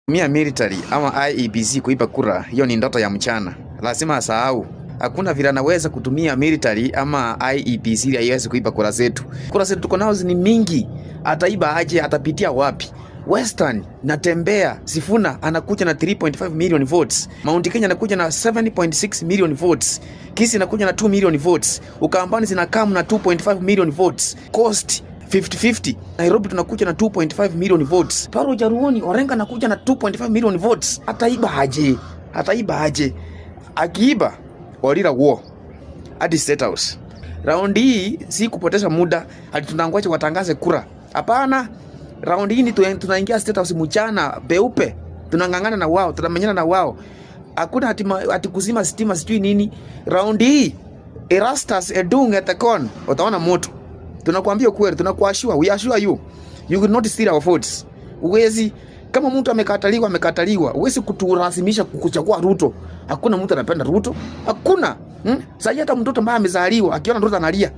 Tumia military ama IEBC kuiba kura, hiyo ni ndoto ya mchana, lazima asahau. Hakuna vile anaweza kutumia military ama IEBC ili aiweze kuiba kura zetu. Kura zetu tuko nazo ni mingi, ataiba aje? Atapitia wapi? Western natembea, Sifuna anakuja na 3.5 million votes, Mount Kenya anakuja na 7.6 million votes, Kisii anakuja na 2 million votes, Ukambani zinakam na 2.5 million votes, Coast 50-50. Nairobi tunakuja na 2.5 million votes. Paro Jaruoni Orenga anakuja na 2.5 million votes. Ataiba aje? Ataiba aje? Akiiba Warira war hadi State House. Raundi hii si kupoteza muda, hadi tunangoja watangaze kura. Hapana, raundi hii ni tunaingia State House mchana peupe, tunang'ang'ana na wao, tunamenyana na wao. Hakuna ati kuzima stima sijui nini. Raundi hii Erastus Edung Ethekon, utaona moto. Tunakwambia kweli, tunakuassure, we assure you. You will not steal our votes. Uwezi, kama mtu amekataliwa, amekataliwa. Uwezi kutulazimisha kuchagua Ruto. Hakuna mtu anapenda Ruto. Hakuna. Sasa hata mtoto ambaye amezaliwa akiona Ruto analia.